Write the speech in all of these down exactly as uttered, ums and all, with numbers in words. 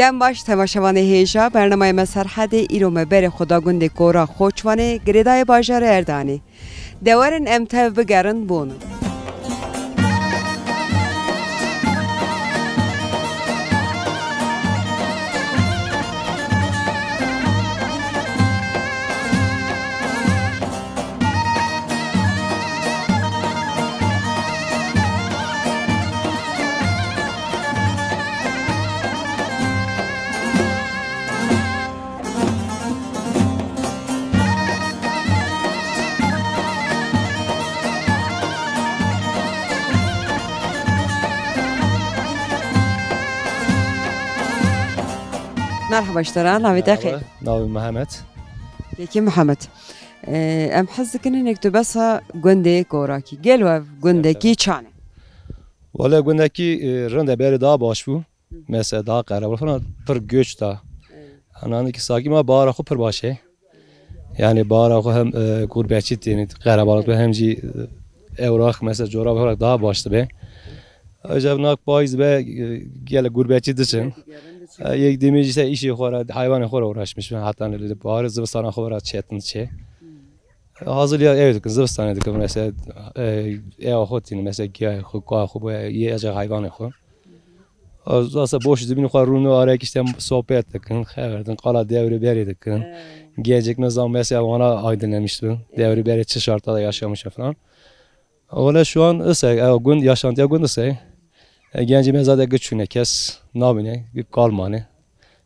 Dem baş temaşevanê hêja, bernameya me Serhedê îro me berê xwe da gundê Kora Xoçvanê, girêdayê bajarê Erdanê. De werin em tev bigerin Bono. Merhaba ji te re, navê te xêr? Merhaba, navê Mehmet. Peki Mehmet. Ee, em hez dikin hinek tu besa gundê Korakî. Gelo ev gundekî çan e? Wele gundekî, e, rind e, berê daha baş bû. Mesela daha qerebalix falan pir göç da. Evet. Ananı ki sakî ma bahara xwe pir baş e. Yani bahara xwe hem, e, gurbetçî tênî qerebalix be hem jî, e, ewrax mesela corab olarak daha baş dibe. Acaba nak payîz be, e, gele gurbetçî diçin. E, yek demê jî se işê xwe re, hayvanê xwe re uğraşmış ben. Hatta li baharê zivistana xwe re çetin çê. Hazir ya ev dikin, zivistanê dikin mesela, e, ev xwe tînin, mesela giyayê xwe, kuwa xwe, bu yê ece hayvanê xwe. Zasa boş dibin xwe rûn û arek işte sohbet dikin, xeber din, qala devrê berê dikin. He. Gelecek ne zaman mesela ona aydınlamıştı. Devrê berê çi şartlarda yaşamış falan. Öyle şu an ise, e, gün yaşantıya gün ise, e, gencime zaten güçüne kes, nabine, bir kalmane.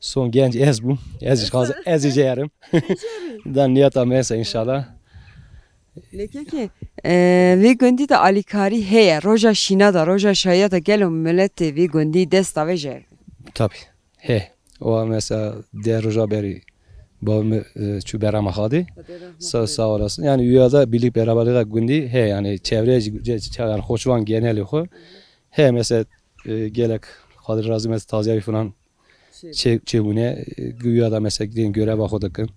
Son genç ez bûm. Ez jî xaz, ez jî jerim. Da niyeta me se inşallah. Lê kekê, e, vê gundî de alîkarî heye. Roja şîna de, roja şahiya de gelo miletê vê gundî dest davê jê? Tabii. He. O mesela diğer roja beri babamı, e, çu berama xadi. Sa, sağ olasın. Yani üyada birlik beraberliğe gündî he yani çevre, çevre yani Xoçvan geneli xo. He mesela, e, gelek Xwedê razî me taziya falan çê-, çêbûne, e, güya da mesela gidin göreva xwe dikin.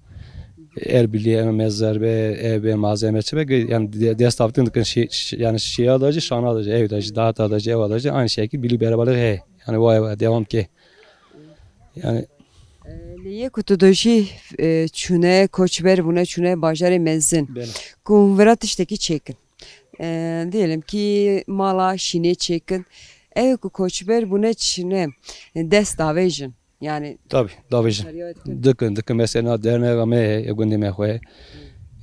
Er birliğe em mezzer be, ev be, malzeme çi be, gı-, yani de-, dest avtin dikin şey, şey, yani şiya da jî, şana da jî, ev da jî, dahata da jî, ev da jî, aynı şekil birlik beraberlik he. Yani vay vay devam ke. Yani e, lê yê ku tu dojî, e, çûne, koçber bûne, çûne bajarê mezin. Belê. Ku hûn vira tiştekî çêkin. E, diyelim ki mala şînê çêkin. Ew ku koçber bûne çine, dest davêjin. Yani tabii, davêjin. Dikin, dikin. Mesela derneğe me heye, gundê me xwe.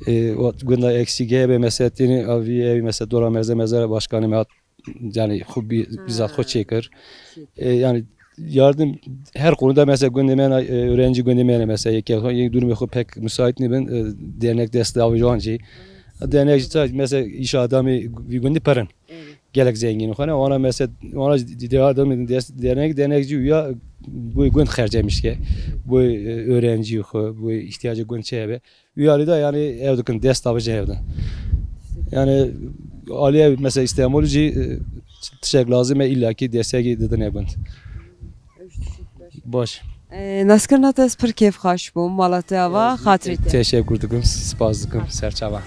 E, o gunda eksik hebe mesela tini avi evi mesela dora meze mezara başkanı me hat, yani xu bi-, bizzat xu çekir. E, yani yardım her konuda mesela gundê me, e, öğrenci gundê me mesela yek, yek durumu xu pek müsait ne bin, e, dernek desteği avi joan jî. Dernek jî mesela iş adamı bir gündü perin. Gelek zengin xwe ne. Ona mesela, ona devam edin. Dernek, dernekçi üye bu gün harcamış ki. Bu, e, öğrenci xwe, bu ihtiyacı gün çebe. Üyeli de yani ev dikin, dest tabi evde. Yani aliye mesela İstanbulcu, e, tişek lazım e illa ki desteği dedin evin. Baş. E, naskirina te ez pir kêfxweş bûm, mala te ava, xatirê te. Teşekkür dikim, spas dikim, serçava.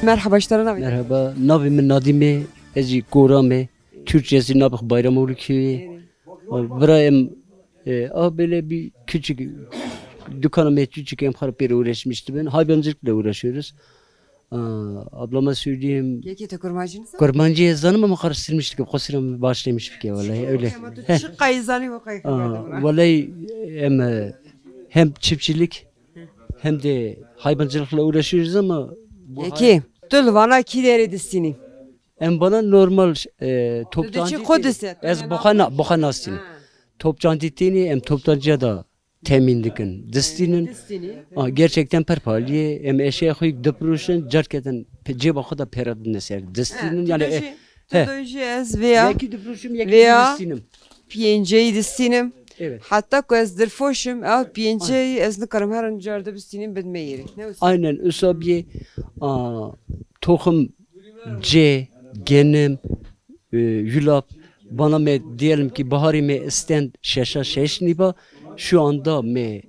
Merhaba, ji te re navê te? Merhaba, navê min Nadîm e, ez jî Koram e. Türkçesi nabix Bayramoğlu köyü. Bira em, e, ah, böyle bir küçük dükkanım, küçük, em xwe pêre uğraşmıştı ben. Hayvancılıkla uğraşıyoruz. Aa, ablama söyleyeyim. Yekê te kurmancî nizan? Kurmancî ez zanim ama karıştırmıştık. Kusurum başlamış fikir vallahi öyle. Ama tu çi qayî zanî, o qayî xeber de bira. Vallahi em, e, hem çiftçilik hem de hayvancılıkla uğraşıyoruz ama bu Yekê, tu li vana kî derê distînî? Em bana normal, e, toptancı. Tu diçî xwe distî? Ez boxana, boxana distînim. Ha. Toptancı tênî, em toptancıya da Temîn dikin, distînin. Distînin. A, gerçekten pir pahalî ye. Em eşeya xwe yek difiroşin, carkê din pe-, cêba xwe de pêre didine ser. Distînin, yani, e, he. Tu dojî ez vêya. Yekî difiroşim, yekî vêya distînim. Piyênceyî distînim. Evet. Heta ku ez dirfoşim, ew piyênceyî ez nikarim herin car de bistînim bidime yêrê. Ne wisa? Aynen, wisa biyê, a, toxum, cê, genim, e, yulaf. Bana me diyelim ki baharî me stand şeşa şeş nîba. Şu anda me,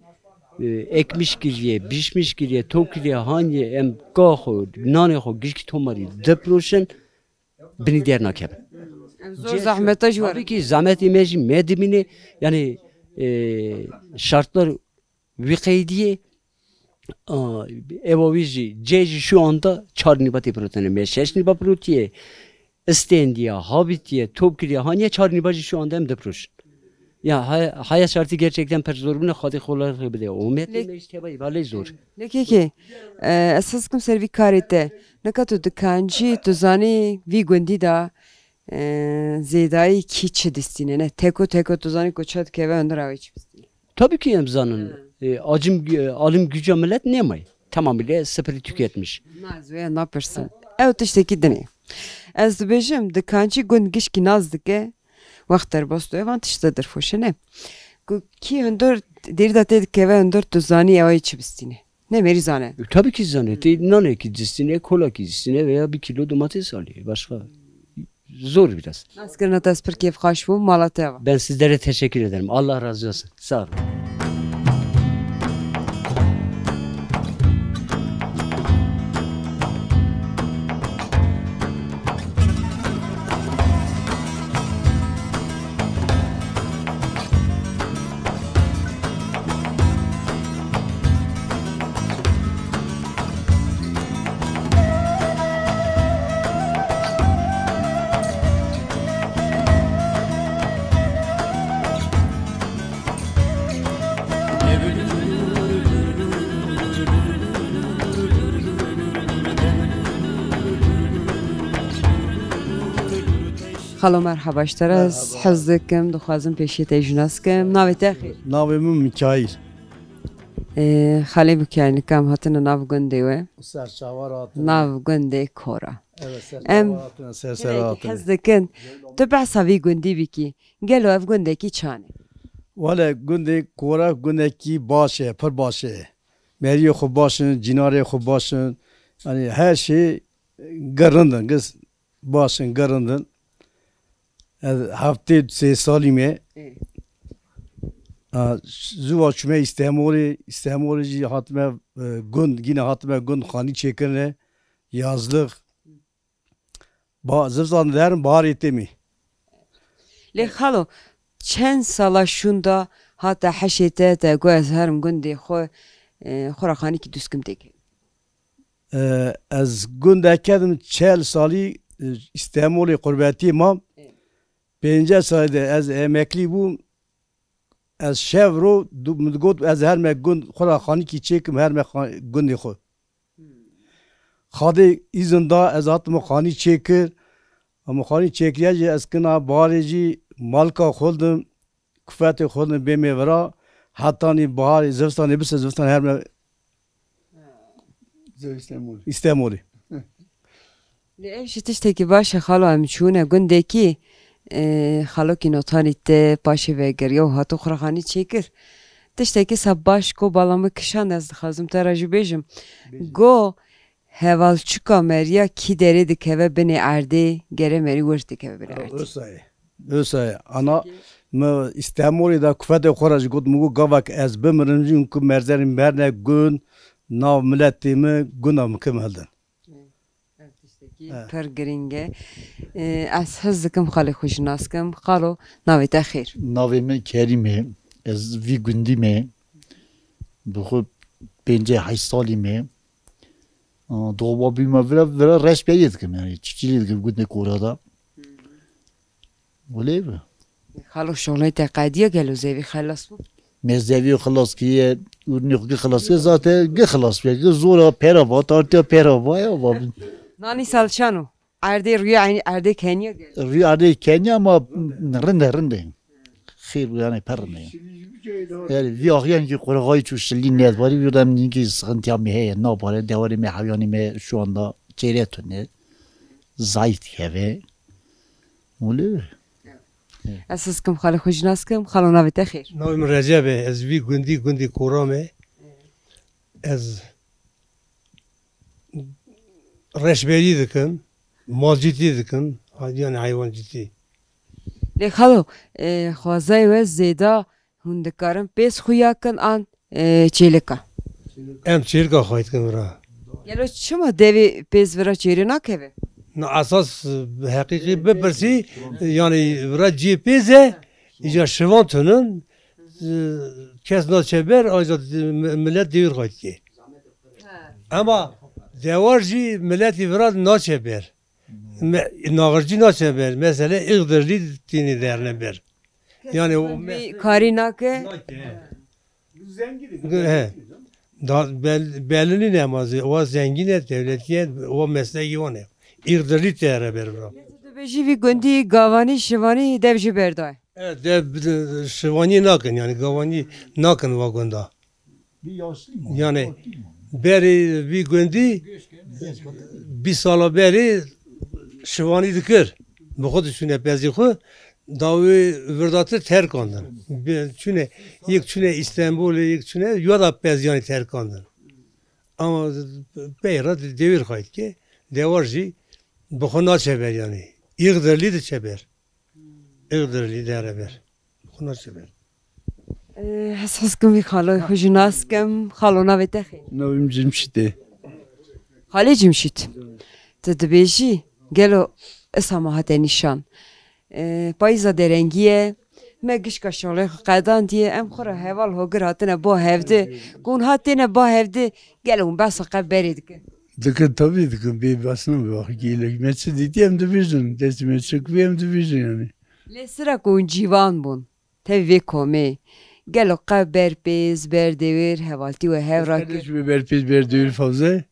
e, ekmiş kiriye, bişmiş kiriye, top kiriye, hanî em ka xwe, nanê xwe gişkî tomarî difiroşin. Binî dernakevin. Em zor zehmeta ji we re. Tabii ki zehmetê me jî me dimîne. Yani, e, şartlar wî qeydiyê, a, ewa wî jî, cê jî şu anda çar nîba tê pirotene. Me şeş nîba pirotiye, istendiye, habitiye, top kiriye, haniye çar nîba jî şu anda em difiroşin. Ya, hay-, haya şartî gerçekten pir zor bûne, Xwedê kolaylık bide. Umet Lê- me işte vay, vale zor. Lê kekê, e, ez his kim ser vî karê te. Nika tu dikancî, tu zanî vî gundî de, e, zêdayî kî çi distîne, ne? Teko teko tu zanî ku çi dikeve hundir ew ê çi bistîne. Tabii ki em zanin. Hı. E, acım, e, alım gücü millet ne may? Tamamıyla sıfırı tüketmiş. Na, ez wê napirsim. Ew tiştekî din e. Ez dibêjim, dikancî gund gişkî nas dike, wext derbas dibe, van tişt de dirfoşe ne. Ku kî hundir, dêrî de tê dikeve hundir, tu zanî ew ê çi bistîne. Ne merî zane. E, tabii ki zane. Tê nanekî distîne, kolakî distîne veya bir kilo domates alıyor. Başka zor biraz. Naskirina te ez pir kêfxweş bûm, mala te va. Ben sizlere teşekkür ederim. Allah razı olsun. Sağ olun. Xalo, merheba ji te re. Merheba. Ez hez dikim, dixwazim pêşiyê te jî nas kim. Navê te xêr? Navê min Mikaîl. Ê, Xalê Mikaîl, nika em hatine nav gundê we. Serçawa re hatine. Nav gundê Kora. Evet, serçawa Em hatine, ser ser gelek hatine. Hez dikin. Tu behsa vî gundî bikî. Gelo ev gundekî çan e? Wele gundê Kora gundekî baş e, pir baş e. Meriyê xwe baş in, cînarê xwe baş in. Yani her şey gerindin, giz baş in, gerindin. Ez heftê sê salî me. Ê. A, zû va çûme Îstemolê, Îstemolê jî hatime, e, gund, gîne hatime gund xanî çêkirine, yazlix. Ba-, zivzan derin, baharê tê me. Lê xalo, çend sala şûnda hate heşê te, te got ez herim gundê xwe, e, xwe re xanîkî dûskim têkevî? E, ez gundeke dim çel salî, e, Îstemolê qurbetiyê mam. Evet. Pênceh salî de ez emeklî bûm. Ez şev ro du-, min digot ez herme gund xwe ra xanîkî çêkim, herme xa-, gundê xwe. Xadê îzin da ez hatime xanî çêkir. Ama xanî çêkiriye jî ez kina baharê jî malka xwe dim, kufetê xwe dim bême vira. Hetanî baharê zivistanê bise zivistan herme Zewî Stemol. Îstemolê. Lê ev jî tiştekî baş e xalo, em çûne gundekî, e, xalokî notanî te paşê vegeriya û hatu xurexanî çêkir. Tiştekî sa baş ko bala min kişand, ez dixwazim te re jî bêjim. Bêjim. Go hevalçika meriya kî derê dikeve binê erdê, gere merî wir dikeve binê erdê. Wisa ye. Wisa ye. Ana, mi Îstemolê de kufetê xwe re jî got, min got, gavek ez bimirim jî, hûn ku merzerî merne gund, nav miletê min, gunda min kim hildin. Ev tiştekî He. pir girîng e. Ee, ez hez dikim xalê xwe jî nas kim. Xalo, navê te xêr? Navê min Kerîm e. Ez vî gundî me. Bi xwe pêncî heşt salî me. Aa, dowa bîma vira, vira reş peyê dikim, yani çiçîlî dikim gundê Kora da. Wele bi. Xalo, şolê te qediya gelo zevî xelas bû? Me zevî xilas kiriye, ûrnê xwe gi xilas kiriye, zaten gi xilas kiriye, gi zora pera va, tartiya pera va ya va. Nanî salçano. Erdê rüya aynı erdê Kenya gel. Rüya erdê Kenya ama rinde rinde. Xêr bu yani per rinde. Yani vî axiyên jî qurixayî çû şilî nedbarî, vî dem nîngî sıkıntıya me heye, nabare, dewarê me, heyanî me şu anda çêre tune, zayıf dikeve. Wele. Ez siz kim xalê xwe jî nas kim, xalo navê te xêr. Navê min Recep e, ez vî gundî, gundî Koram e. Ez reşberî dikim, malcîtî dikim, yanî heywancîtî. Lê xalo, e, xwezayê we zêda hûn dikarin pêz xuya kin an, e, çêlika? Em çêlika xwayî dikin vira. Gelo çima devê pêz vira çêrê nakeve? Na esas, e, heqîqî bipirsî, yanî vira cihê pêz e, îca şivan tunin, e, kes naçe ber, aja, e, mi-, millet dêwir xwayî dike. Ema dewar jî miletî vira naçe ber. Me-, naxircî naçe ber. Mesele Îxdirlî tînî derne ber. Yani o Vî mes-, karî nake. Nake, he. He. Da bel-, belini ne mazı. O zengin e, devletiye, o mesleği o ne. Îxdirlî te re ber bro. Dibêjî vî gundî gavanî, şivanî dev jî berdayê. Evet, de, de, şivanî nakin, yani gavanî nakin va gunda. Yani berê vî gundî bîst sala berê şivanî dikir. Bi xwe diçûne pezî xwe, dawî virdatî terkandin. Bi-, çûne, yek çûne Îstanbulê, yek çûne, ya da pez yanî terkandin. Ama pey re dewir xayt ke, dewar jî bi xwe naçe ber yanî. Îxdirlî diçe ber. Îxdirlî dere ber. Xwe naçe ber. Ee, ez hez kim vî xalo xwe jî nas kim. Xalo navê te xê? Navê min Cemşît e. Xalê Cemşît. Tu dibêjî, gelo esa me hate nîşan. Ee, payîza derengî ye. Me gişka şalê xwe qedandiye. Em xwe re heval hogir hatine ba hevdi. Ku hûn hatine ba hevdi. Gelo hûn behsa qe berê dikin. Dikin, tabii dikin. Bê behs nabe, axir gelek me çi dîtî em dibêjin. Destê me çi kivî em dibêjin yani. Lê sira ku hûn cîvan bûn, tevî vê komê, gelo qe ber pêz, ber dewêr, hevaltî we hev ra kir? Kardeş, we ber pêz, ber dewêr Fevze.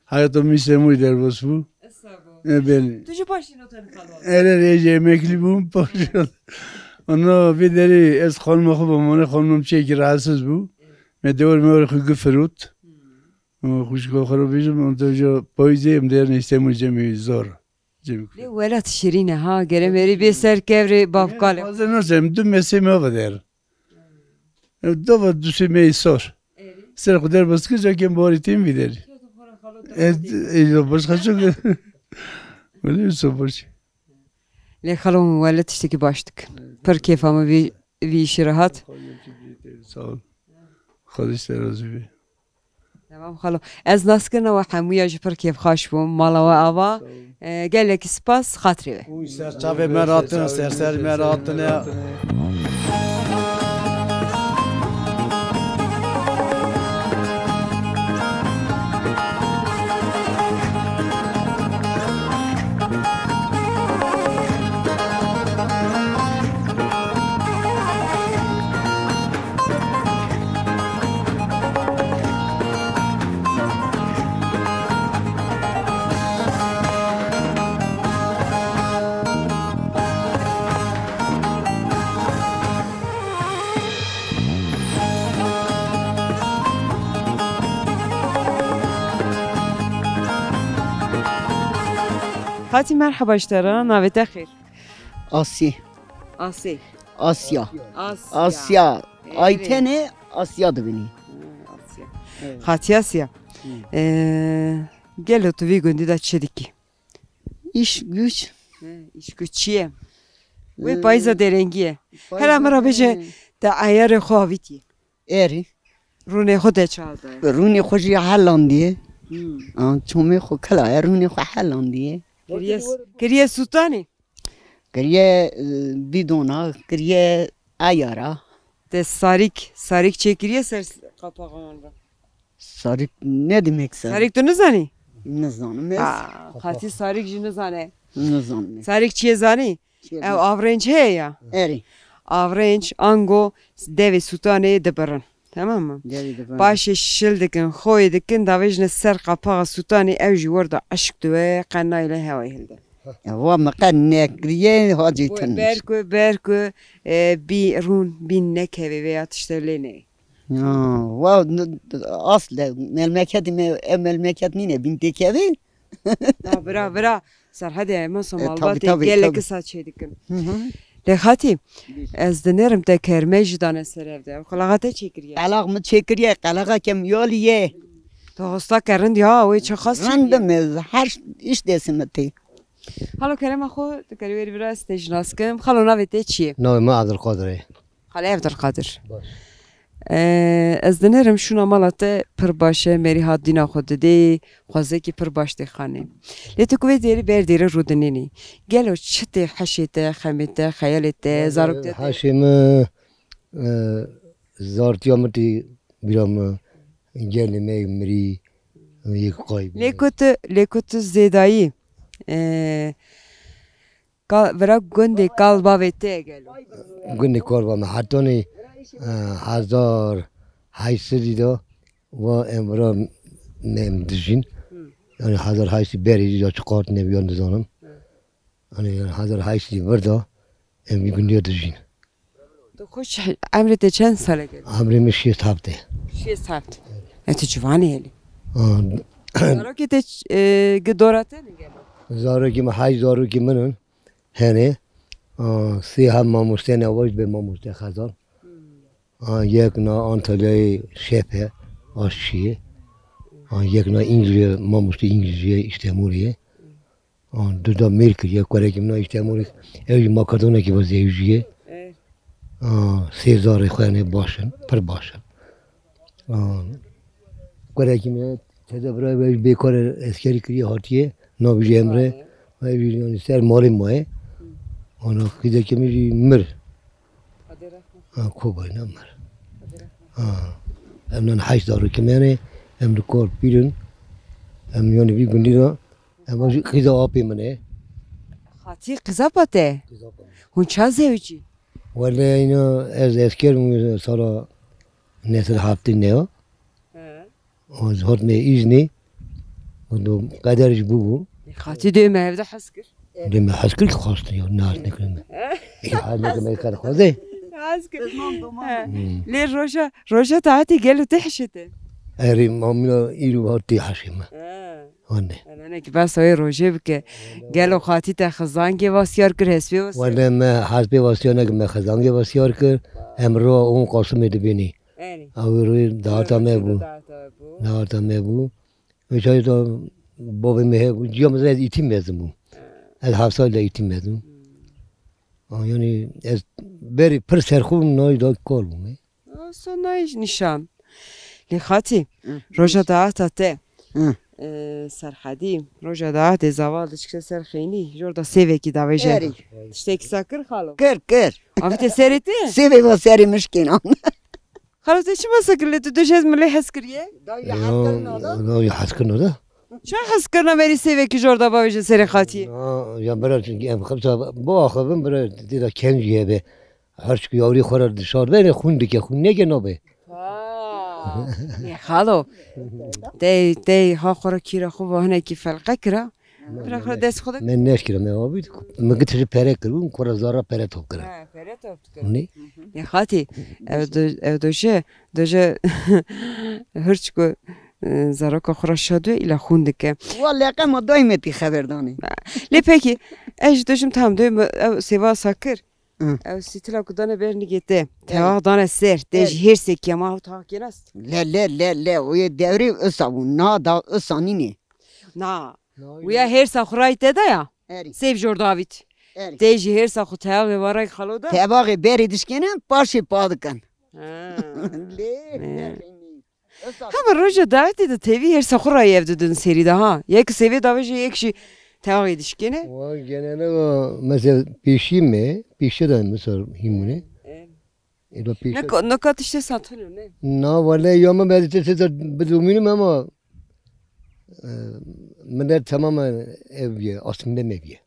Hayata min Îslamûyê derbas bû. Esa bû. E, belê. Tu jî paşî notanî xalo? Ere, ere, ez jî emeklî bûm, paşî. Ana vê derê ez xanima xwe bimane, xanima min çêkî rahatsiz bû. Me dewar me warê xwe gifirot. Xwişka xwe re bêjim, ondan ca payîzê em dêrnê Îstemûl cemê zor. Cemê Lê welat şirîn e ha, gere merî bê ser kevrê bavkalê. Fazla nasıl, em du mesê me ve der. Em dava du sê me sor. Ser xwe der baskı, ca kem bari têm vî der. Ez, ez başka çok. Öyle bir sor baş. Lê xalo min wele tiştekî baş dikin. Pir kêfa min vî, vî îşî re hat. Sağ ol. Xwedê ji te razî be. Tamam xalo. Ez nas kirina we hemûya jî pir kêfxweş bûm. Mala we ava. Sağ ol. E, gelekî spas, xatirê we. Û ser çavê me ratin, ser ser me ratine. Xatî, merheba ji te re, navê te xêr? Asî. Asê. Asya. Asya. Asya. Ê, Aytenê Asya dibînî. Ha, Asya. Evet. Xatî Asya. Hı. Ee, gelo tu vî gundî de çi dikî? İş güç. He, îş güç çi ye? Wê Ee, payîza derengî ye. Hela min re bêje, te eyarê xwe avîtî. Erî. Rûnê xwe te çawa daye? Rûnê xwe jî helandiye. Hmm. An çomê xwe kila ye, rûnê xwe helandiye. Kiriye, kiriye sûtanê? Kiriye, e, bîdona, kiriye eyara. Te sarîk, sarîk çêkiriye ser s-, qapaxa wan re? Sarîk ne demek sarîk? Sarîk tu nizanî? Nizanim ez. Aa, qatî sarîk jî nizane. Nizanim ez. Sarîk çi ye zanî? Ew avrenc heye ya. Erê. Avrenc, ango, devê sûtanê dibirin. Tamam mı? Devê dibirin. Paşê şil dikin, xoyê dikin, davêjine ser qapaxa sûtanê, ew jî werda eşq diwe, qe nayê lê hewayê hilde. Ya, wa me qe nekiriye hacî Wê tiniş. Ber ku, ber ku, e, bî rûn, bîn nekevê vê ya tişte lê neyê. Ya, wa n-, asle, melmeketî me, ev melmeket nîne, bîn têkevê. Ha, bira, bira. Serhedê, ema E, tabii, Somalbatê tabii, gelek tabii. Kisa çêdikin. Hı hı. Lê Xatî, ez dinêrim te kermey jî dane ser ev de. Ew qelaxa te çêkiriye. Qelax mi çêkiriye, qelaxa kem yolî ye. Tu hosta ke rind ya, wê çi xas çêkiriye? Rind im ez, her iş destê mi tê. Xalo kerema xwe, tu kerî wêrî bira ez te jinas kim. Xalo navê te çi ye? Navê min Abdulkadir e. Xalê Evdilqadir. Baş. Ee, ez dinêrim şûna mala te pir baş e, merî hat dîna xwe didê, xwezekî pir baş tê xanê. Lê tu ku vê dêrî ber dêrî rûdinênî. Gelo çi tê heşê te, xemê te, xeyalê te, zarok te tê? Heşê min, e, zartiya min tê bîra min, gelê me yê mirî, yê qayî. Lê ku tu, lê ku tu zêdayî, e, Ka-, vira gundê kal bavê te gelo? Gundê kal bavê me hetanî, e, hezar heyt sedî de va em vira me em dijîn. Hı. Yani hezar heyt sedî berê ya çi qat nebiyan dizanim. Hı. Yani hezar heyt sedî vir de em vî gundiya dijîn. Tu xwe çi, emrê te çend sal e gelo? Emrê min şêst heft e. Şêst heft. E, tu ciwan î helî. Ha. Zarokê te ç-, e, gi dora te ne gelo? Zarokê min, heyt zarokê min in. Hene. A, sê heb mamoste ne, waj be mamoste Xezal. Hmm. A, yek na Antalyayê şef e, aşçî ye. A, yek na İngilizce, mamoste İngilizce ye, İstemolê ye. A, du da mêr kiriye, kurekî min a Îstemolê, ew jî Makedonekî ve zewjiye. E. A, sê zarê xwe ne baş in, pir baş in. A, kurekî min teze bira ve bêkar eskerî kiriye hatiye, navê jî Emre, ew jî yanî ser malê maye. Ana qîzekî min jî mir. Xwedê rehmet. Ha, Kobayê ne mir. Xwedê rehmet. Ha. Em nan heyt zarokê me ne, em li kar pîr in. Em yanî vî gundî de, em jî qîza apê min e. Xatî qîza pa te? Qîza pa min. Hûn ça zewicî? Wele îna ez esker bûm sala neh sed heftê neh. He. Ez hatime îznê, û do qeder jî bûbû. Xatî dê me hevde hez kir. Dê me hez kir ki xwest ya, ne hez nekir me. He. Ya, hez nekir me, kar xwezê. Hez kir. He. Hmm. Lê roja, roja taetê gelo te hişite? Erê, mamîna îro hat tê heşê me. He. Hande. Elenekî behsa wê rojê bike. Gelo xatî te xizangê vasiyar kir, hespê vasiyar? Wele me hespê vasiyar nekir, me xizangê vasiyar kir. Em ro on Qasimê dibênî. Erê. Ew rê dahata me bû. Dahata bû. Dahata me bû. Vê çayê de bavê me hebû. Ciya me ez îtîm mezin bû. Ha. Ez heft sal de îtîm mezin. Hmm. Ha, yanî ez berî pir serxwe bûm, nayê da kar bûm, e. Sonayî nîşan. Lê xatî, Hı. Roja daata te. Hı. E, Serhedî, roja daatê zaval diçikse ser xeynî, jor da sêvekî davêje. Erê. Tiştekî sa kir xalo? Kir, kir. Avîte serê te? Sêvê va serê min şikênan. Xalo te çima sa kir lê tu dojez min lê hez kiriye? Da ya hez kirina da. Da ya hez kirina da. Çi hez kirina merî sêvekî jor da bavêje serê xatiyê? Na, ya bira, em xebsa bo axivin bira, tê da kencî hebe. Her çik yawrî xwe re dişar bêne, xûn dike, xûn neke nabe. Ha. Ê xalo. Tey, tey, ha xwe re kîra xwe va hinekî felqe kira. Bira xwe dest xwe de. Me neşkira, me avî, me git ji pere kir, û xwe re zara pere top kira. Ha, pere top kir. Ne? Ê xatî, ev do-, ev doje, doje hirç ku, e, zaroka xwe re şa dû, îla xûn dike. Wallahî qema dayî me tî xeber danê. Lê pekî, ez ji dojim tam dê me ev sêva sa kir. Hı. Ew stîla ku dane ber nigê te. Evet. Tewaq dane ser. Te Evet. Ji hêrsê kema ew tewaq kênas? Le, le, le, le. O yê dewrê usa bû. Na da usa nîne. Na. Na, Wiya na. Hêrsa xwe rayî te da ya. Erî. Sêv jor davît. Erî. Te jî hêrsa xwe tewaxê va rayî xalo da. Tewaxê berê dişkêne, paşê pa dikin. Ha. Lê, Ne. Hema roja daetê de tevî hêrsa xwe rayî ev didin serî de ha. Yek sêvê davêje, yek jî tewaxê dişkêne. Wa genene wa mesela pêşî me, pêşe de mesela hîmûne. E. Ê da pêşe. Nika, nika tiştê satino ne? Na, wele ya me bedi te te bidomînim ama, e, millet tamamen ev ye, aslında me ye.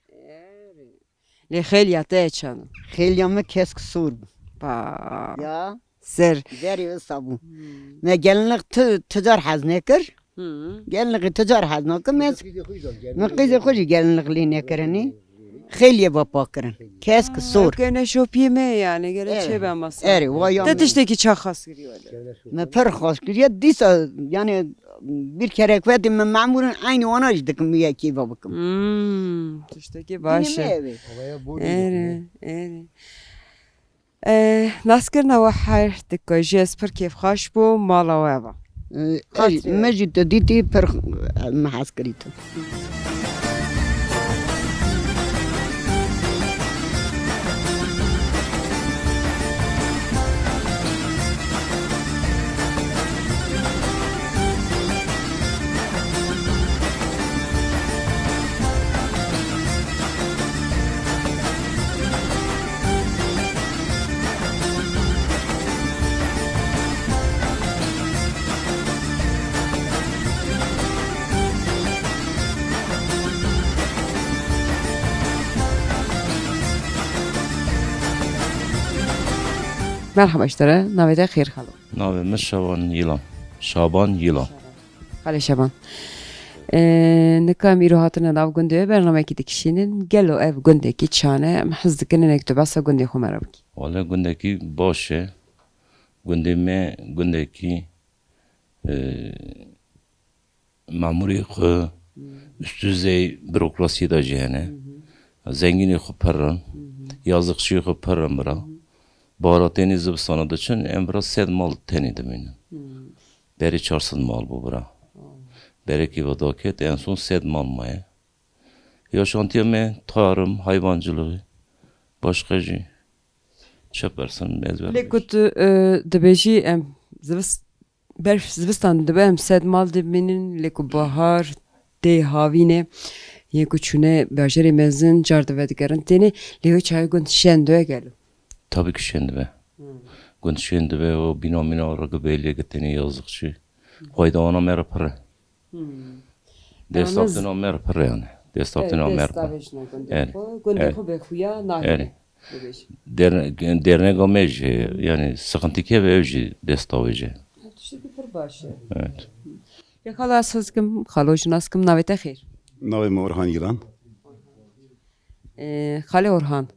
Lê xêliya te çend? Xêliya me kesk sor bû. Ba. Ya. Ser. Berê wisa bû. Hmm. Me gelinlik tu, tu car hez nekir. Hı. Gelinlixê tu car hez nakim ez. Min qîzê xwe jî gelinlix lê nekirinî. Xêliyê ve pak kirin. Kesk sor. Ke neşopiyê me yani, gele Evet. çê be masa. Erê, wa ya Te min. tiştekî ça xas kiriye wele. Min pir xas kiriye. Dîsa yani bir kere wetî min memûrin eynî wana jî dikim wî yekî ve bikim. Hmm, tiştekî baş Dînê e. me ev e. Erê, erê. Eh, naskirina we her dikajî ez pir kêfxweş bû, mala we va. Eh, Xatirê we. Me jî tu dîtî pir, eh, me hez kirî tu. Merhaba ji te re, navê te xêr xalo. Navê min Şaban Yîlan. Şaban Yîlan. Xalê Şaban. Ee, nika em îro hatine nav gundê we, bernameyekî dikişînin. Gelo ev gundekî çane? Em hez dikin hinek tu behsa gundê xwe me re bikî. Wele gundekî baş e. Gundê me gundekî, e, memûrê xwe, Hmm. üst düzey bürokrasiyê de jî hene. Hı hı. Zengînê xwe pir in. Hı hı. Yazıqçiyê xwe pir in bira. Hı hı. Bahara tenê zivistana diçin, em bira sed mal tenê dimînin. Hı. Berê çar sed mal bû bira. Hı. Berekî ve daket, en son sed mal maye. Yaşantiya me tarım, hayvancılığı, başka jî çi pirsin, ez Lê ku tu, e, dibêjî em zivist-, berf zivistan dibe, em sed mal dimînin, lê ku bahar tê havîne, yên ku çûne bajarê mezin, car dibe digerin. Têne lê wê çaye gund şen dibe gelo? Tabii ki şen dibe. Hmm. Gund şen dibe, o bîna mîna rigi bêlê gitêne yazıqçî. Fayda wana me re pir e. Hmm. Destaftina me re pir e yani. Destaftina me re pir e. Destavêjina gundê Evet. xwe, gundê Evet. xwe bêxuya nahêle. Evet. Bibêje. Der-, dernega me jî, yani sıkıntı ke ve ev jî destavêje. Tiştekî pir baş e. Evet. Ya xalo ez hizkim, xalo jî nas kim, navê te xêr? Navê min Orhan Yılan. Ee, Xalê Orhan,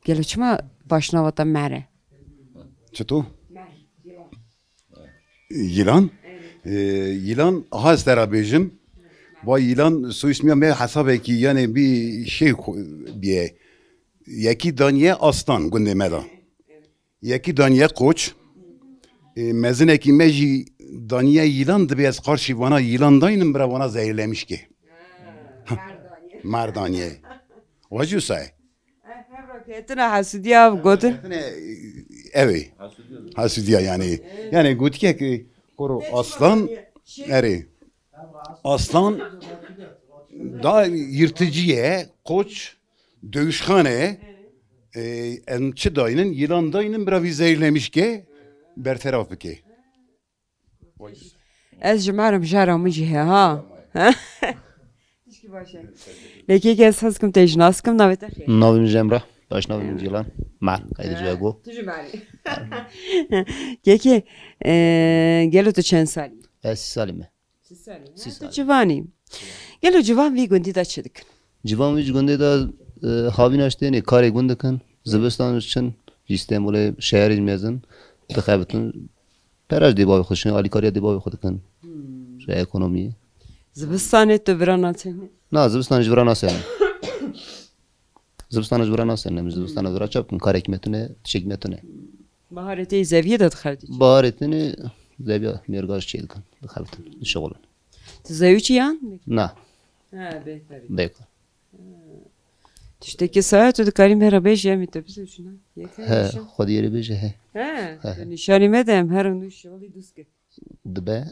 gelo çima başnava te Mer e? Çito? Mer, Yılan. Yılan? Ee, Yılan, aha ez te re bêjim. Va Yılan soyismiya me hesabekî, yani bir şey xo-, biye. Yekî daniye aslan gundê me de. Yekî daniye koç. E, mezinekî me jî daniye yîlan, dibê ez qarşî vana yîlan daynim, bira vana zehirlemiş ke. Ha, merdaniye. Merdaniye. Wa jî wisa ye. Eh, hevra ketina hesûdiya gotin. Ketine, ev ê. Hesûdiya yani. Yani gotiye ki koro aslan, erê. Aslan da yırtıcı ye, koç dövüşxane, e, em çi daynin, yılan daynin, bira vî zehirlemiş ke, bertaraf bike. Ez ji me re mijara min jî heye, ha. Tişkî baş e. Lê kêkê ez hez kim te jî nas kim, navê te xêr? Navê min jî Emrah, baş navê min Cîlan. Mer, qeydê ji go. Tu jî Merî. Kêkê, e, gelo tu çend salî? Ez sî salî me. Sî salî. Sî Ha, tu salî. civanî. Gelo civan vî gundî de çi dikin? Civan vî gundê de, e, havîna ji tênê karê gund dikin. Zivistan çin, ji Stenbolê şeherê mezin dixebitin. Pera ji dê bavê xwe dikin, alîkariya dê bavê xwe dikin. Hmm. Ji ekonomiyê. Zivistanê tu vira naçêne? Na, zivistan ji vira nasêne. Zivistan ji vira nasêne, min zivistana vira çap kin, karekî me tune, tiştekî me tune. Baharê tê zeviyê de dixebitî çi? Baharê tenê zeviya mêrga çê dikin, dixebitin, dişixulin. Tu zewicî yan? Na. Ha, bê, tabii. Bêka. Tiştekî saya tu dikarî me re bêjî, em ê te bizewicînin. Yek He, hemîşe. Xwediyê rê bêje he. He, He, he. tu nîşanî me de em her nû şixulî dûst ke. Dibe.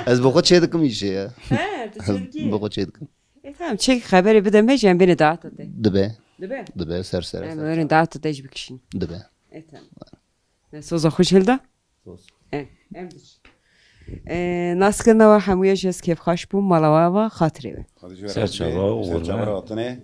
Ez bi xwe çê dikim îşê ya. He, tu çê dikî? Bi xwe çê dikim. E, tamam, çek xeberê bide me jî em bêne data te. Dibe. Dibe? Dibe, ser ser. Em ser öyle ser. Data te jî bikişin. Dibe. E, tamam. Ne soza xweş hilda? Soz. E, em diç. E, naskirina we hemûya jî ez kêfxweş bûm, mala we ava, xatirê we. Ser çava û Ser çava hatine.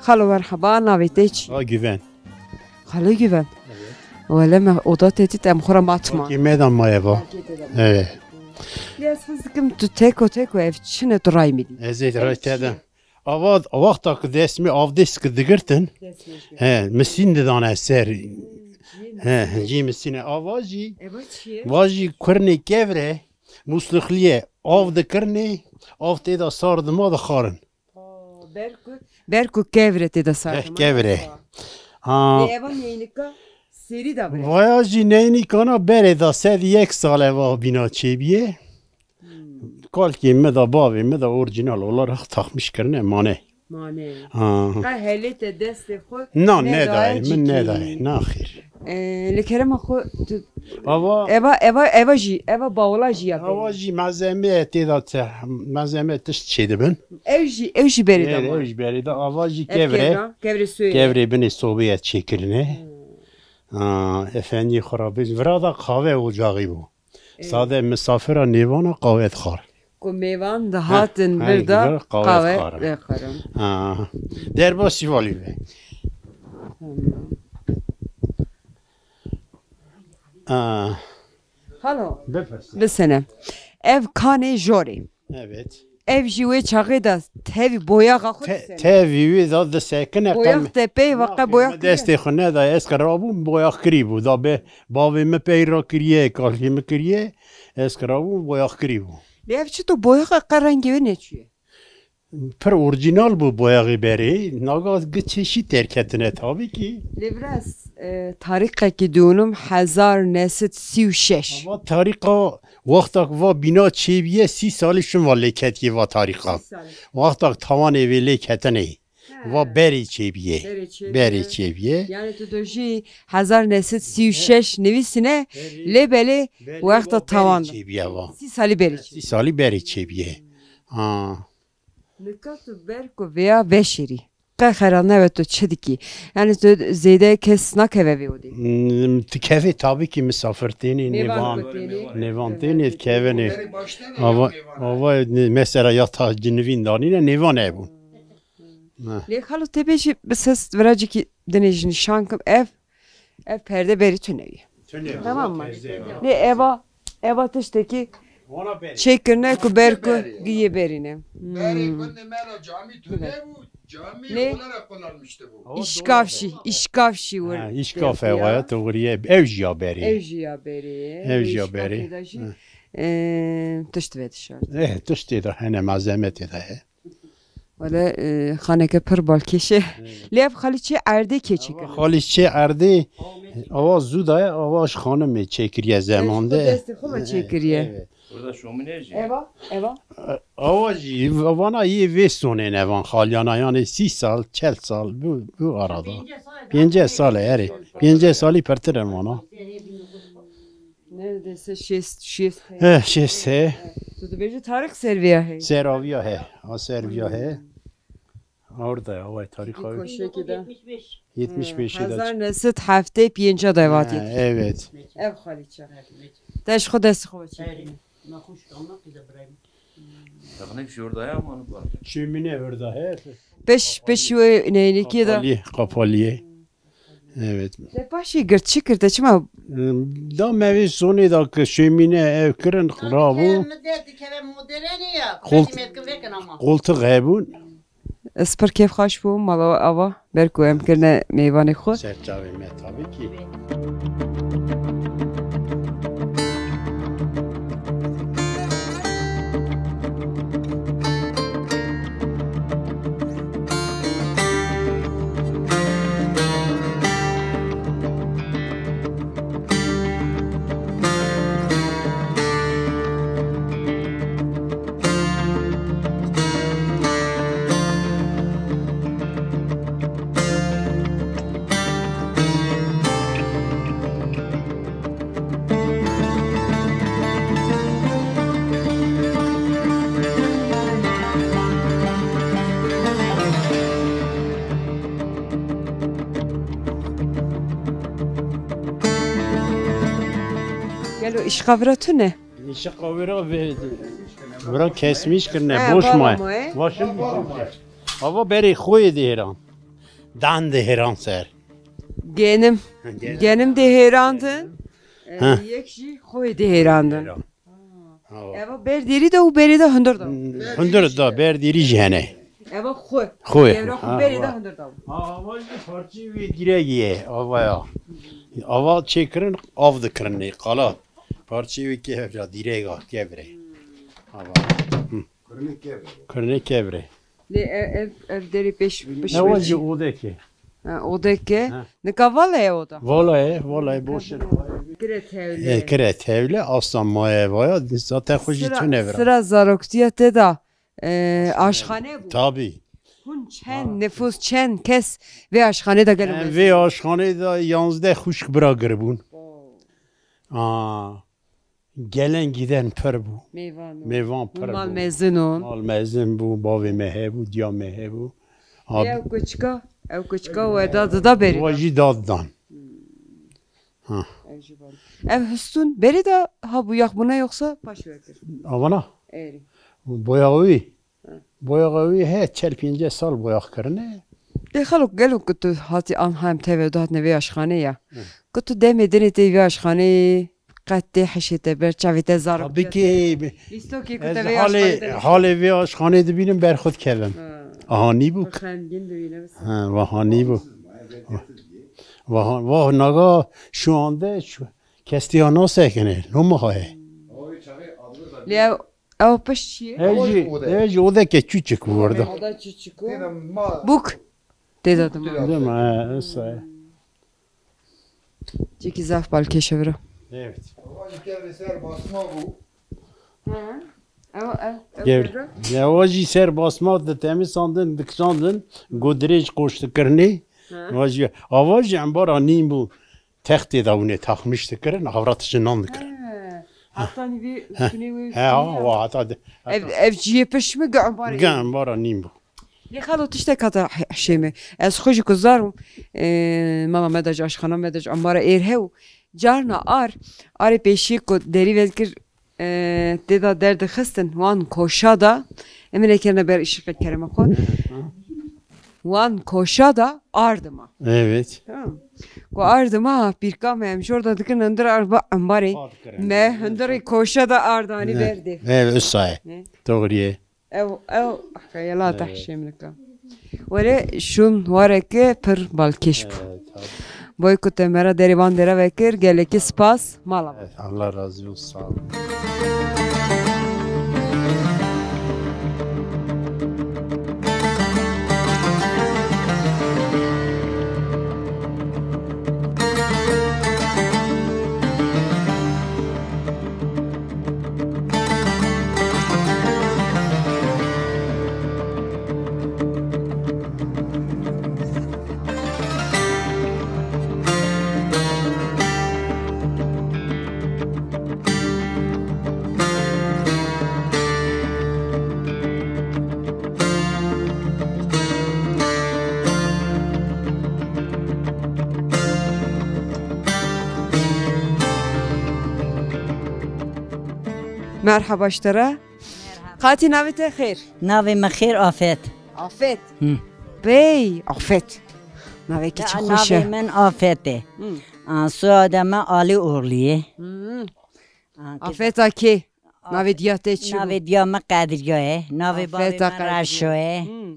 Xalo merheba, navê te çi? A Güven. Xalo Güven. Wele me oda te dît, em xwe re matma. Ki me da maye va. Evet. Lê ez his dikim tu teko teko ev çi ne tu ray min dî? Ez ê ray te de. Ava, wexta ku destmê avdês ku digirtin, he, misîn didane ser. He, cî misîne. Ava jî, Eva çi ye? Va jî kurnê kevre, muslixliye, av dikirnê, av tê de sar dima dixarin. Aa, ber ku, ber ku kevre tê de sar dima. Heh, kevre. Ha. Ê, eva neynika serî da bire. Vaya jî neynikana berê da sed yek sal eva bîna çêbiye. Kalkê me da, bavê me da orîjînal olarak takmiş kirine mane. Mane. Ha. Qe helê te destê xwe Na, nedayê, nedayê, min cîkî. Nedayê, na xêr. Ee, li kerema xwe tu Ava eva, eva, eva jî, eva bawla jî ya Ava peyvê. Jî malzeme tê da te, malzeme tişt çê dibin. Ew jî, ew jî berê da Ev, ma. Ev jî berê da, ava jî Ev kevre. Kevra, kevrê soyê. Kevrê binê sobeye çêkirine. Hmm. Ha, efendî xwe rabê. Vira da qave ocaxî bû. Sade misafira nêvana qawet xwar. Ku mêvan dihatin vir de qawet xwarin. Ha. Derbasî valî be. Ha. Halo. Bipirse. Bisene. Ev kanê jorê. Evet. Ev jî wê çaxê de tevî boyaxa xwe Te-, disene. Tevî wê da disekine. Boyax qem-, te pey ve qe boyax kiriye. Destê xwe nedaye, ez kirabûm, boyax kirî bû. Da be bavê min pey ra kiriye, kalkê min kiriye, ez kirabûm, boyax kirî bû. Lê ev çi to boyaxa qe rengê wê neçûye? Pir orîjînal bû boyaxê berê, naga gi çeşî derketine tabii ki. Lê biraz, e, tarîxekî dûnim hezar nesed sî û şeş. Ama tarîxa Wextak va bîna çêbiye, sî salî şin va lê ketiye va tarîxa. Sî salî. Wextak tawanê vê lê ketinê. He. Va berê çêbiye. Berê çêbiye. Berê çêbiye. Yani tu do jî hezar nesed sî û şeş nivîsine, Berê. Lê belê Berê wexta va berê tawan. Çêbiye va. Sî salî berê çêbiye. Sî salî berê çêbiye. Ha. Nika tu ber ku vêya veşêrî. Qe xera nebe tu çi dikî? Yani tu zêde kes nakeve vê odê? Hmm, tu kevê tabii ki misafir tênê, nêvan. Nêvan tênê, kevine. Ava, ava ne-, mesela ya ta cinivîn danîne, nêvan hebûn. Ha. Lê xalo te bêjî bi ses viracikî dinê ji nîşan kim ev Ev perde berî tune ye. Tune ye. Tamam mı? Lê eva, eva tiştekî çêkirine ku ber ku giyê berîne. Berî gundê me ra camî tune bû, camî olarak kullanmıştı bu. Îşkafşî, îşkafşî wir. Ha, îşkaf eva ya, doğru ye. Ev jî ya berî. Ev jî ya berî. Ev jî ya berî. Eee, tişt ve dişar. Eh, tiştê de hene malzeme tê de he. Wele, e, xaneke pir balkêş e. Evet. Lê ev xalîçê erdê kê çêkir? Xalîçê erdê, awa zû daye, awa ji xanimê çêkiriye zemande. Destê xwe ve çêkiriye. Evet. Burada şomine jî. Eva, eva. Awa jî, vana yê vê sonê ne van xaliyana, yani sî sal, çel sal, bu, bu arada. Pêncî sal e, erê. Pêncî salî pirtir e vana. Neredeyse şêst, şêst heye. He, şêst heye. Tu dibêjî tarîx ser vêya heye. Ser aviya he. A ser viya he. Orada ya, vay tarîx abi. Koşekî de. Yetmiş beş. He, hezar nesed heftê pênc de vatî. Ha, evet. Ev xalîçe. Te ji xwe dest xwe çekî. Şömine orada ya, ama onu bak. Şömine orada he. Peş, peş wê neynikê de. Kapalı, kapalı. Evet. Te paşê girt, çi kir te, çima? Da me vê sonê da ki şemîne ev kirin, rabû. Koltuk hebûn. Ez pir kêfxweş bûm, mala ava, ber ku em kirine mêvanê xwe. Serçavê me tabii ki. Gelo îşqa vira tune? Îşqa vira ve-, vira kesmiş kirine, boş maye. Başım. Ava berê xwe yê dêran. Dan dihêran ser. Genim. Genim. Genim dihêrandin. Ha. Yek jî xwê dihêrandin. Hêran. Ha. Eva ber dêrî de û berê de hundir de. Hundir de, ber dêrî jî hene. Eva xwe. Xwe. Devra xwe Ha, berê de va. Hundir de. Ha, ava jî parçeyê wê dîregî ye, ava ya. Ava çêkirin, av dikirin, qala. Parçeyê wê kevra, dîrega, kevre. Ava. Hı. Kurunê kevre. Kurunê kevre. Lê ev, ev, ev derê pêş, pêş Ewa jî odekê. Ha, odekê. Ha. Nika vala ye oda. Vala ye, vala ye, boş e. Kire tevle. E, kire tevle, asla maye vaya, zaten xwe jî Sira, tune vira. Sira zaroktiya te de, e, aşxane bû. Tabii. Hûn çend Ha. nifûs, çend kes vê aşxanê de gelo Em mezin? Vê aşxanê de yanzdeh xwişk bira giribûn. Oo. Aa. Gelen giden pir bû. Mêvan û Mêvan pir mal bû. Mezin û. Mal mezin bû, bavê me hebû, diya me hebû. Ab- Ew kuçka, ew kuçka we da dida berê Wa da. Jî dad dan. Hmm. Ha. Ew jî ban. Ev histûn berê da ha bû yaxbûna yoksa paş we kir? Avana? Erê. Boyağı wî. Boyaxa wî he çel pênceh sal boyax kirine. Lê xalo, gelo ku tu hatî anha em tevê de hatine vê aşxanê ya. Hı. Ku tu demê dinê tê vê aşxanê qet tê hişê te ber çavê te zarok. Tabii ki. Lîstokê ku Ez te vê halê, aşxanê de halê vê aşxanê dibînim ber xwe dikevim. Ha. Aha nîbûk. Xemgîn dibîne. Ha, vaha nîbû. Vaha, vah naga şu anda şu kestiya nasekine. Loma haye. Lê ew Ew pişt çi ye? Ev jî, ev jî odeke çûçik bû orada. Oda çûçik o. Têde ma- Bûk. Têda dima. Dima, he, esa ye. Cekî zaf balkêş e vira. Evet. Ama ji kevrê ser basma bû. Hı. Ew, ev, ev Gevr. Kevra? Ya, o jî ser basma ditemîsandin, dikişandin, godirêj qoş dikirinê. Hı. O jî, ava jî embara nîn bû. Textê de hûnê taxmîş dikirin, havrat ji nan dikirin. He. Heta nîvê He. Ûstûnê wê He, ha, ûstûnê ya. Wa heta de, Ev, heta ev ciyê pişt mi gi embara Gi êr? Embara nîn bû. Lê xalo tiştek hata he-, hişê me. Ez xwe jî ku zar bûm, e, mala me de ji aşxana me de ji embara êr hew. Carna ar, arê pêşiyê ku derî vedikir, e, tê de derdixistin, wan koşa da, em ê nekirine ber îşiqê kerema xwe. Wan koşa da ardima. Evet. Tamam. Ku ardima pîrka me em jor da dikin hundir arba embarê. Ard kirin. Me hundirê koşa da ardanî Evet. Berdê. Evet, ösaye. Ne? Doğruye. Ew, ew, xeyala Evet. Tehşê min dika. Were şûn wareke pir balkêş bû. Evet, tabii. Boy ku te me re derê van dêre vekir, gelekî spas, mala. Evet, Allah razı olsun, sağ olun. Merhaba ji te re. Merhaba. Qatî navê te xêr? Navê min Xêr Afet. Afet. Hı. Bey Afet. Navekî çi xweş e. Navê min Afet e. Hı. A, soyada me Alî Oğlu ye. Hı. A, Afeta kê? Navê diya te çi bû? Navê diya me Qediriya ye. Navê bavê me Reşo ye. Hmm.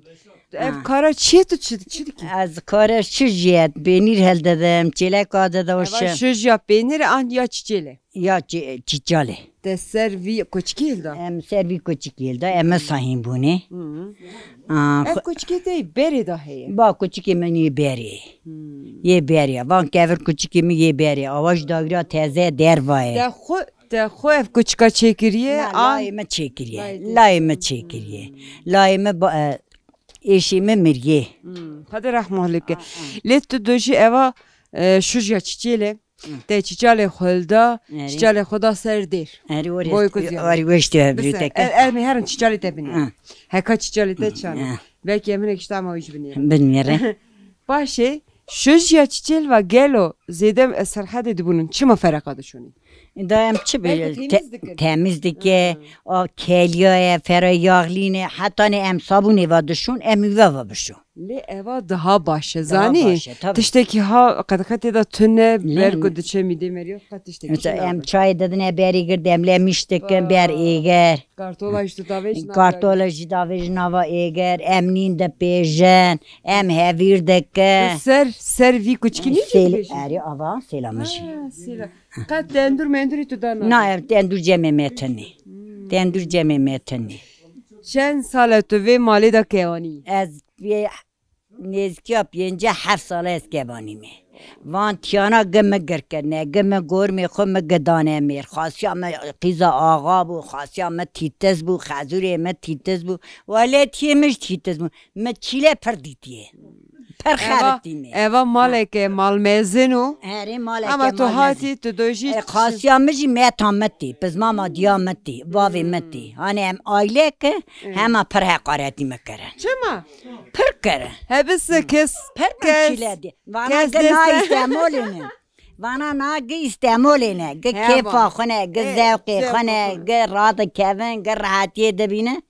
Ev kara çi ye, tu çi, çi dikî? Ez kara çi jiyet, peynîr hildidim, çêlek adidim. Eva şijiya peynîr an ya çiçêle? Ya çi-, çiçale. Te ser vî koçikî hilda? Em ser vî koçikî hilda, em sahîn bûne. Hmm. Aa, Ev xwe- koçikê te yê berê de heye? Ba koçikê min yê berê. Hmm. Yê berê. Van kevir koçikê min yê berê. Awa ji dawîra teze derva ye. Te xwe Te xwe ev kuçika çêkiriye, Na, an? Layê me çêkiriye. Layê te Layê me çêkiriye. Hmm. Layê me ba-, e, êşê me miriye. Hmm. Xwedê rehma lê bike. Ah, ah. Lê tu dojî eva, e, şujiya çiçêlê. Hmm. Te çiçalê xwe hilda, Erê. Çiçalê xwe da ser dêr. Erê, orê Boy est-, kuziyam. Orê weştê Bise, birî te ke. E, em ê herin çiçalê te binêrin. Ah. Heka çiçalê te çan e. Ah. Belkî em hinek ji te ama wî jî binêrin. Binêre. Paşê, şujiya çiçêl ve gelo zêde, e, serhedê dibûnin. Çima fereqa dişûnî? Da em çi bi-, Belkî te-, temiz dikin. Temiz dike, Hmm. a keliya ye, fera yaxlîne, heta ne em sabûnê ve dişûn, em îve ve bişûn. Lê eva daha baş e, daha zanî? Baş e, tabii. Tiştekî ha qedexetê de tune, ne, ber ku diçe mîdê meriya, qet tiştekî tune. Mesela em çayê didine berî gird, em lê miş dikin, ber êger. Kartola jî tu davêj nava. Kartola jî davêj nava êger, em nîn dipêjin, em hevîr dikin. Ser, ser vî kuçkî nîn jî dipêjin? Erê, ava, sêla min jî. Ha, sêla. Qet tendûr mendûrî tu dana? Na, ev tendûr cemê me tenê. Hmm. Tendûr cemê me tenê. Çend sal e tu vê malê de kewanî? Ez vê nêzîkiya pêncî heft sal e ez kewanî me. Van tiyana gi mi gir kirine, gi mi gormê xwe mi gi dane mêr. Xasiya mi qîza axa bû, xasiya mi tîtiz bû, xezûrê mi tîtiz bû. Welatiyê mi jî tîtiz bû. Mi çîle pir dîtiye. Pir xeritîne. Eva maleke malmezin û. Herê maleke malmezin. Ama tu hatî, tu dojî. E, xasiya min jî meta min tî, pizmama diya min tî, bavê min tî. Hani em ayleke, hema pir heqaretî min kirin. Çima? Pir kirin. Hebis kes. Pir kes. Çile di. Vana kes gi na deste. Îstemolê ne. Vana na gi Îstemolê ne. Gi kêfa xwe ne, gi zewqê xwe ne, gi radikevin, gi rehetiyê dibîne.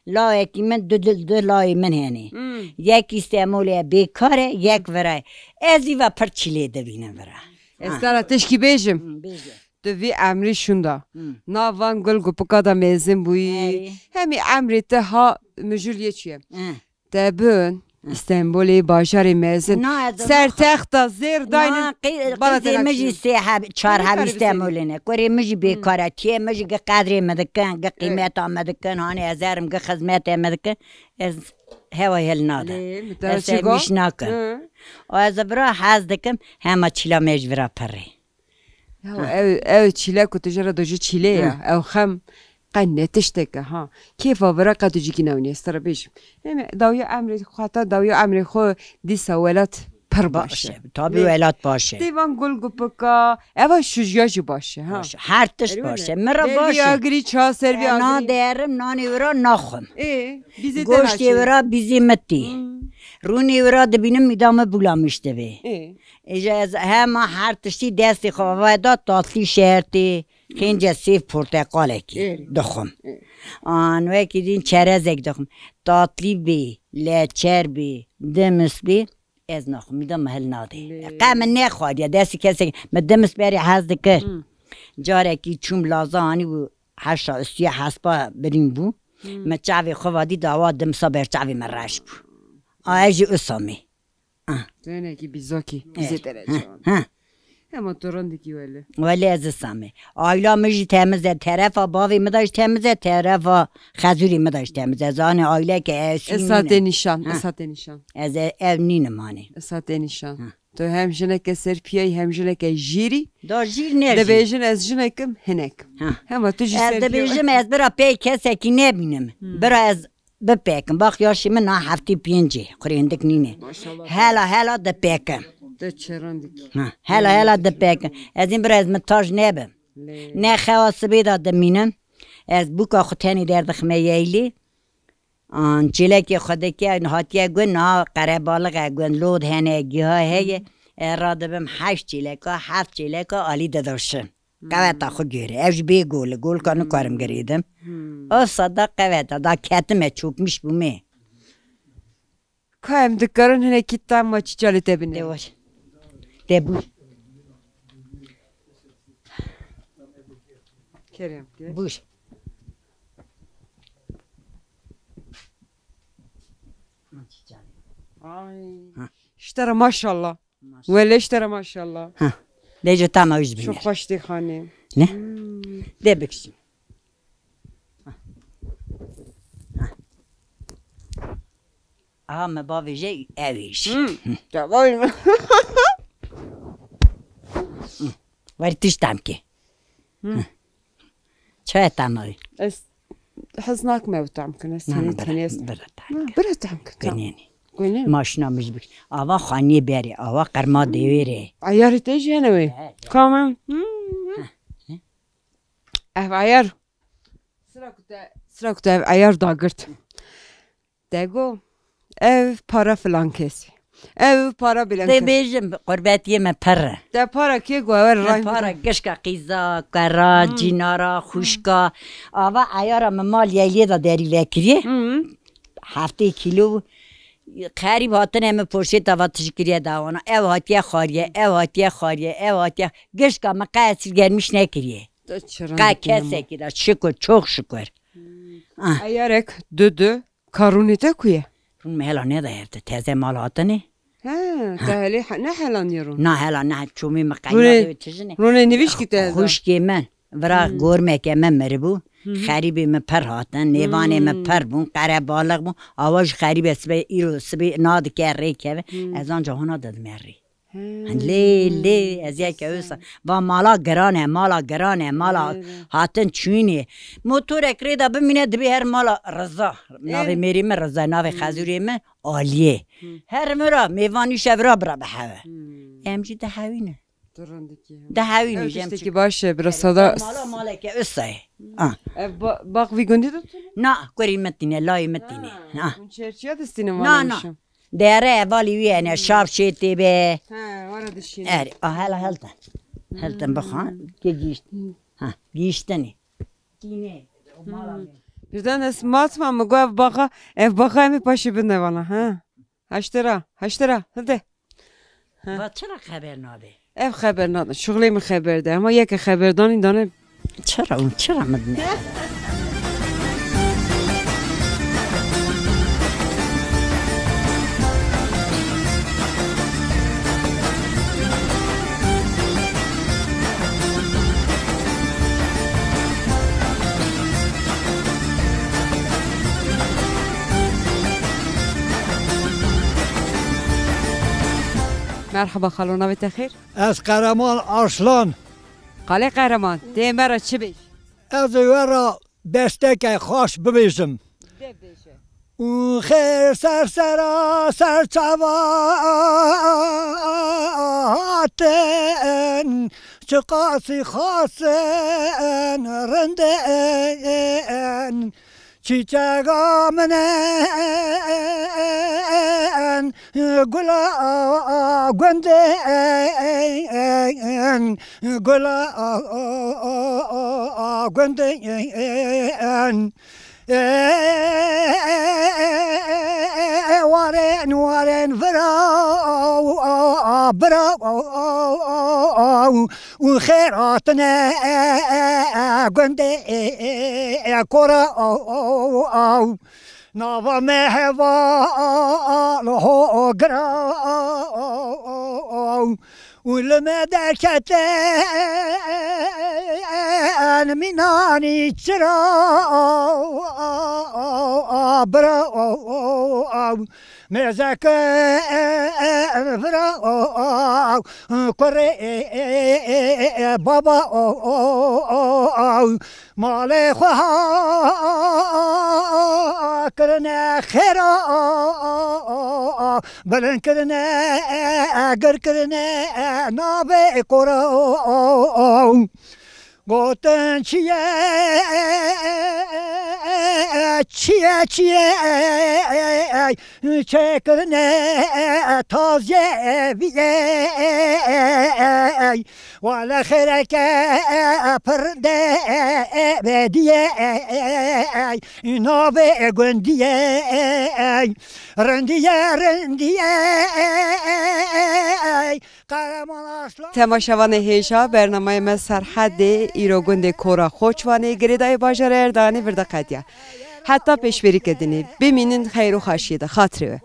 Lawekî min du, du, du lawê min hene. Hmm. Yek Îstemolê ye, bêkar e, yek vira ye. Ez î ve pir çîlê dibînim vira. Ez te ra tişkî bêjim. Hmm, bêje. Tu vî emrî şûnda. Hmm. Na van gul gupika da mezin bûyî. Erê. Hemî emrê te ha mijûl yê çi ye? Hmm. Te bin, Îstenbolê bajarê mezin. Na, ez ser texta zêr daynin. Na, qî-, bala te qîzê min jî sê heb-, çar heb Îstenbolê ne. Kurê min jî bêkar e. Tiyê min jî gi qedrê min dikin, gi qîmeta min dikin, hanê ez herim gi xizmetê min dikin. Ez hewa hel nade. Ez sevmîş nakim. Hı. O ez vira hez dikim, hema çîla me ji vira pirrê. Ya, ew, ew çîle ku tu jê re dojî çîlê ye. Hı. Ew xem qe ne tiştek e, ha. Kêfa vira qe tu cîkî newînê, ez te re bêjim. Neme, dawiya emrê, xata dawiya emrê xwe dîsa welat pir baş e. Baş e, tabi welat baş e. Tê van gul gupika, eva şujiya jî baş e, ha. Baş e, her tişt baş e. Min re baş e. Agirî, çawa ser vî agirî. Na derim, nanê wira naxwim. Ê, bîzê te naşê. Goştê wira bîzê min tê. Hmm. Rûnê wira dibînim, mîda min bûlamiş dibe. Ê. Îja ez hema her tiştî destê xwe veda, tatlî şertê, xênce sêv porteqalekî dixwim. An wekî din çerezek dixwim. Tatlî bê, leçer bê, dimis bê, ez naxwim. Mîda min hil nadê. Qe min nexwariye, destî kesek, min dimis berê hez dikir. Carekî çûm laza anî û heşa üstüye hespa birîn bû. Min çavê xwe vadî dawa dimisa ber çavê min reş bû. A ez jî usamê. Ah. Tu hinekî bîzokî, bîzê te re ciwan. Ha. Hema tu rindikî wele. Wele ez isamê. Ayla min jî temiz e, terefa bavê min de jî temiz e, terefa xezûrê min de jî temiz e. Zanê ayleke esî nîne. Esa tê nîşan, esa tê nîşan. Ez e-, ev nînim anê. Esa tê nîşan. Ha. Tu hem jineke serpiyayî hem jineke jîrî. Da jîr ne jîr. Dibêjin ez jinekim hinek. Ha. Hema tu jî serpiya. Ez dibêjim ez bira pey kesekî nebînim. Hmm. Bira ez bipekim. Bak yaşê min na heftê pêncê, xurê hindik nîne. Maşallah. Hela hela dipekim. Te çeran dikî. Ha, hela hela dipekim. Ez ên bira ez mitaj nebim. Lê. Ne xewa sibê de dimînim. Ez bûka xwe tenê derdixime yeylê. An çêlekê xwe dike, hatiye gun, niha qerebalix e gun, lod hene, giha heye. Ez radibim heşt çêleka, heft çêleka alî didoşin. Qeweta xwe gêre. Ev jî bê gol e. Golka nikarim girêdim. Hmm. O sada qeweta. Da ketime, çokmiş bûme. Ka em dikarin hinekî tema çîça li te bine. De var. De bû. Kerem, ke. Bû. Ay. Ha. Ji te re maşallah. Maşallah. Wele ji te re maşallah. Ha. Lê ji tama wî ji bîne. Çok hoş dê xanê. Ne? Hmm. Dê bikişim. Ha. Ha. Aha me bavê jê ew ê jî. Hmm. Hı. Tevay mı? Hı. Weri tişt tam ki. Hı. Hı. Çaya tam ew. Ez hez nakim ew tam kin. Ez Na, na, tenê, bira, tenê ez bira tam Ha, kin. Bira tam kin. Tamam. Gunênî. Gunênî. Maşina mij bik. Ava xaniyê berê, ava qerma dêwêrê. Ayarê te jî hene wê. He, he. Tamam. Hı, hı. Hı, hı. Ev ayar. Sira ku te, sira ku te ev ayar dagirt. Te got, ev para filan kesî. Ev para bilen kesî. Dê bêjim, qurbetiyê me pir e. Te para kê got, ew ray. Para gişka qîza, kera, Hmm. cînara, Hmm. xûşka. Ava eyara min mal yeylê de derî vekiriye. Hmm. Heftê kîlo. Xerîb hatine min poşêta va tişt kiriye dawana. Ev hatiye xwariye, ev hatiye xwariye, ev hatiye. Gişka min qe esir gelmiş nekiriye. Te çira Qe nekiriye ma. Kesekî de şikur, çok şikur. Ah. Eyarek, düdü, karûnê te ku ye? Rûn me hela neda evde, teze mal hatine. He, te helê he-, ne helanî rûn? Na hela ne çomî min qe Rûnê, nade tijine. Rûnê nivîşkî te heda? Xwişkê min. Vira Hmm. gormeke me miribû, Hmm. xerîbê me per hatin, nêvanê me Hmm. per bûn, qerebalix bûn. Awa ji xerîbê sibê, îro sibê nadike rê keve. Hmm. Ez anca hona didime rê. Hmm. Hin lê, lê, ez yeke Sen. wisa. Va mala giran e, mala giran e, mala Lê, lê. hatin çûnê. Motorek rê de bimîne dibê her mala Riza. Navê Ê. mêrê me Riza, navê Hmm. xezûrê me Aliyê. Hmm. Her mira, mêvan îşev ra bira bi hewe. Hmm. Em jî dihewîne. Tu rindikî hem. Dehewî Ev nîjem tiştekî çi- baş e, bira Ev sada mala maleke usayê. Ah. Ev ba-, bax vî gundî de tune? Na, kurî min tîne, layê min tîne. Ha, Ah. hûn çerçiya distîne Na, malê na. mişim. Dere evalî wî ene, şav şê tê be. Ha, wara dişîne. Er, ah, hela heltin. Heltin bixwan, ke gihişt. Ha, gihiştinê. Tîne. Mala me. Birden ez matma, mi got ev baxa, ev baxa em ê paşê bidine vana, ha. Haştira, haştira, hadi. Ha. Va çira xeber nabe? Ev xeber nadin, şuxulê min xeber de. Ama yeke xeberdanî dane. Çira û çira min dine? Merhaba xalo, navê te xêr? Ez Qereman Arslan. Qalê Qereman, tê me re çi bêj? Ez ê we re besteke xaş bibêjim. De bêje. Û xêr ser sera ser çava hatin, çiqasî xasin rindin. Çîçega min in, gula gundin, gula gundin. Warên, warên vira, bira, û xêr hatine gundê kora. Nava me heval ho gira û li me derketin mînanî çira bira. Mêzeke vira kurê baba, malê xwe ha kirine xêra, bilind kirine, gir kirine navê kora. Gotin çi ye, çi ye, çi ye, çêkirine taziyeviyê, wele xêreke pir de bediye, navê gundiye, rindiye, rindiye. Qereman Arslan. Temaşevanê hêja, bernameyê me Serhedê îro gundê Kora Xoçvanê, girêdayê bajarê Erdanê vir de qediya. Heta pêşberîke dinê, bimînin xeyr û xaşiyê de, xatirê we.